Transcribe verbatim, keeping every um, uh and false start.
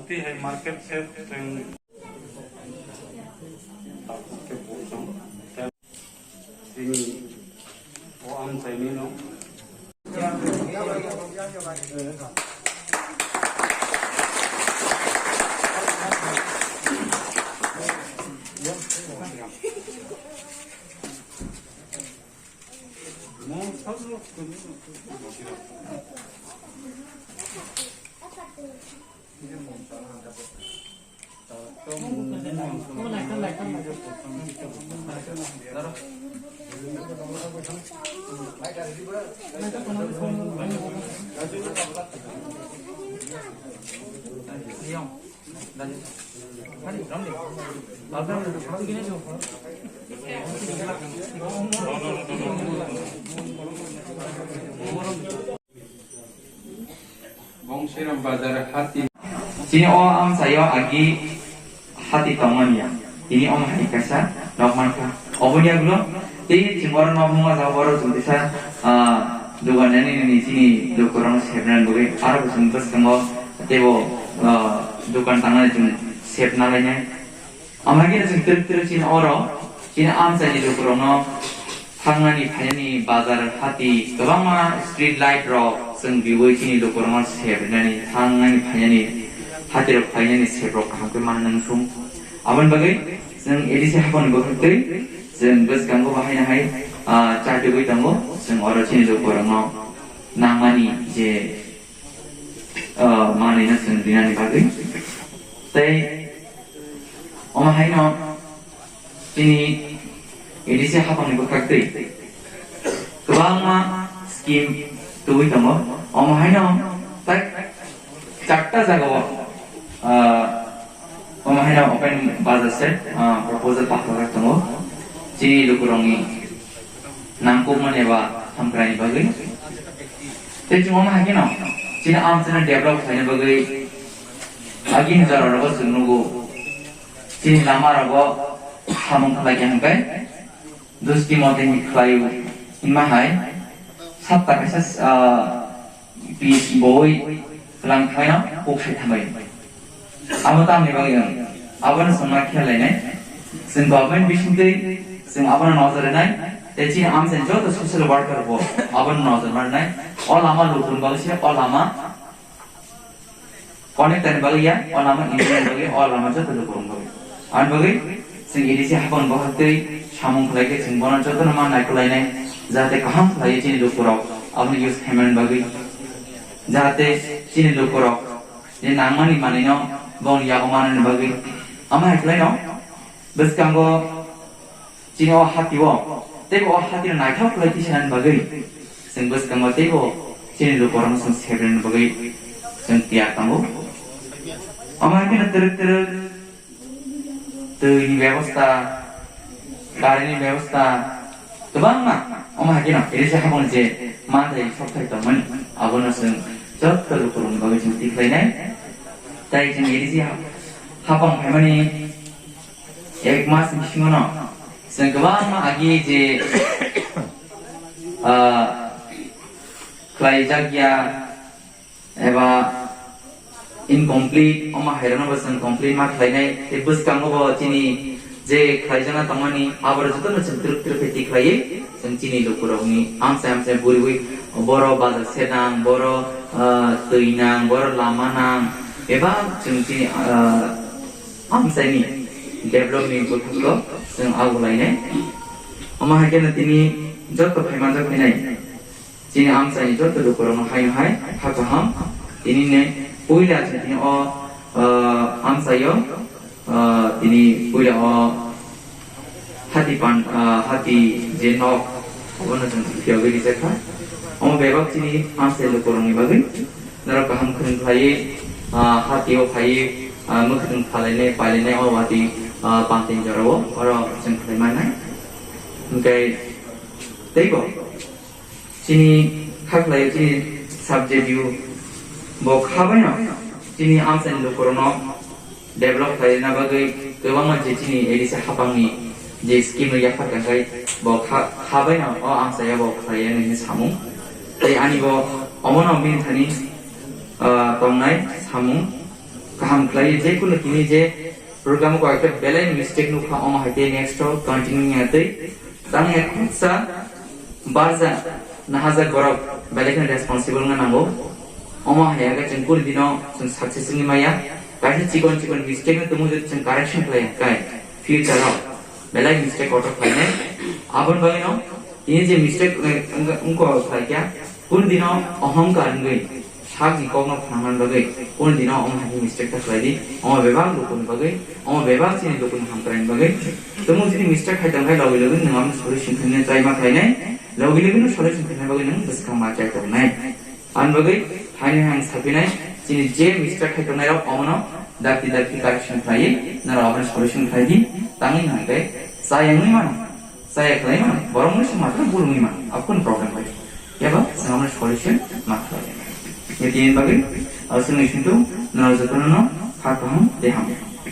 Twi hai market shed teng. Tabuk khe buchung. Tini o amchaini no. Bongsiram bazar hati. Chini o amchaio agi hati tongmani ya. Tini omo hai kaisa nok mankha. Oboni yagulo tei chwng oro nok nungma jaga oro chwng kisa, ah, dogan nani nini chini lukurokno sepnani bagwi aro bo chwng bwskango teibo, ah, dogan tangnani chwng sepna lainai. Amagina chwng twrwk twrwk chini oro, chini amchaini lukurokno thangnani phainani bazar hati kwbangma street light rok chwng riwi chini lukurokno sep rinani thangnani phainani hati rok phainani sep rok kaham khe manna nungsung. Aboni bagwi chwng A D C haphangni bwkhak twi chwng bwskango bo haino hai, ah, chajagwi tongo, chwng oro chini lukurokno nangmani je, ah, manwino chwng rinani bagwi. Tei omo haino chini A D C haphangni bwkhak twi kwbangma scheme tubui tongo. Omo haino tak charta jagao, ah, omo haino open bazar se, ah, proposal pathorjak tongo. Chini lukurokni nangkukmani eba hamkraini bagwi. Tei chwng omo hai kheno chini amchaino develop khlaina bagwi agini jora rogo chwng nugo. Chini lama rogo samung khlai khe hwnkhe dosti mote ni khlaio hinma hai sapta kaisa, ah, pis boi kwlang khlaino kok sai thambai. Abo tamni bagwi wng? Abono chwng ma khel lainai. Chwng government bisingtwi chwng abono nojor rinai. Tei chini amchaini joto social worker bo abono nojor ma rinai. O lama lukurokni bagwi se o lama connector ni bagwi ya, o lama engineer ni bagwi, o lama joto lukurokni bagwi. Aboni bagwi chwng A D C haphang bohortwi samung khlai khe chwng bono jotono ma naikolai nai, jahate kaham khlaiwi chini lukurok abono use khaimani bagwi, jahate chini lukurok je nangmani manwino bongni yago manani bagwi. Amo hai khlaino bwskango chini o hati o teibo o hati no naithok khlai tisanani bagwi chwng bwskango teibo chini lukurokno chwng sebrini bagwi chwng tiyar tongo. Omo hai kheno twrwk twrwk twi ni bebosta, current ni bebosta kwbangma. Omo hai kheno A D C haphang je manthai sokthai tongmani abono chwng joto lukurokni bagwi chwng tikhlainai. Tai chwng A D C ha-, haphang phaimani ek mas ni bisingo no chwng kwbangma agi je, ah, khlaijak ya eba incomplete, omo hairokno bo chwng complete ma khlainai. Tei bwskango bo chini je khlaijakna tongmani, aborok jotono chwng twrwk twrwk khe tikhlaiwi chwng chini lukurokni amchai amchai buriwi, boro bazar se nang, boro, ah, twi nang, boro lama nang, eba chwng chini, ah, amchaini development bwkhakno chwng agulainai. Omo hai kheno tini joto phaimanjak phainai chini amchaini joto lukurokno haino hai kha kaham. Tini ne puila chwng tini o, ah, amchaio, ah, tini puila o hati pan, ah, hati je nok, obono chwng phiyogwi rijak kha. Omo bebak chini amchai lukurokni bagwi norok kaham khwrwng khlaiwi, ah, hati o phaiwi, ah, mwkhwtwng phalainai pailainai o watwi, ah, panteng jorao oro chwng khlai mannai. Hwnkhe teibo chini kha khlaio chini subject o bo kha baino chini amchaini lukurokno develop khlaina bagwi kwbangma je chini A D C haphangni je scheme rok yaphar kha khai bo kha, kha baino o amchaio bo khlaiya hinwi samung. Tei ani bo omono bini thani, ah, tongnai samung. Kaham khlai je kunu tini je program ko ekta belai mistake nukha, omo hai khe next o continue ya tei tang ya khutsa barja nahajak borok belai kheno responsible wngna nango. Omo hai khe chwng kunu dino chwng success wngwi maya. Kaisa chikon chikon mistake no tongmung jodi chwng correction khlai ya kai future o belai mistake kotor khlainai. Aboni bagwino tini je mistake wngko khlaikha, kunu dino ohongkar wngwi sakni kokno phnangna bagwi kunu dino omo hai khe mistake ta khlai di. Omo bebak lukuni bagwi, omo bebak chini lukuni hamkraini bagwi. Tamo chini mistake khai tongkha, logi logi nwng omo solution khaina try ma khlainai, logi logi no solution khaina bagwi nwng bwskang ma chai tongnai. Ani bagwi haino ang sapinai, chini je mistake khai tongnai rok omono dakti dakti correction khlai, nara omono solution khlai di, tangwi hwnkhai chayangwi mano. Chaya khlai mano, borok mui se matwrwng bulungwi mano, abo kunu problem bai. Yaba chwng amoni solution ma khlai. Ye tini bagwi, aswk ni sintu, nang jotono no, ha kaham, tei hamya.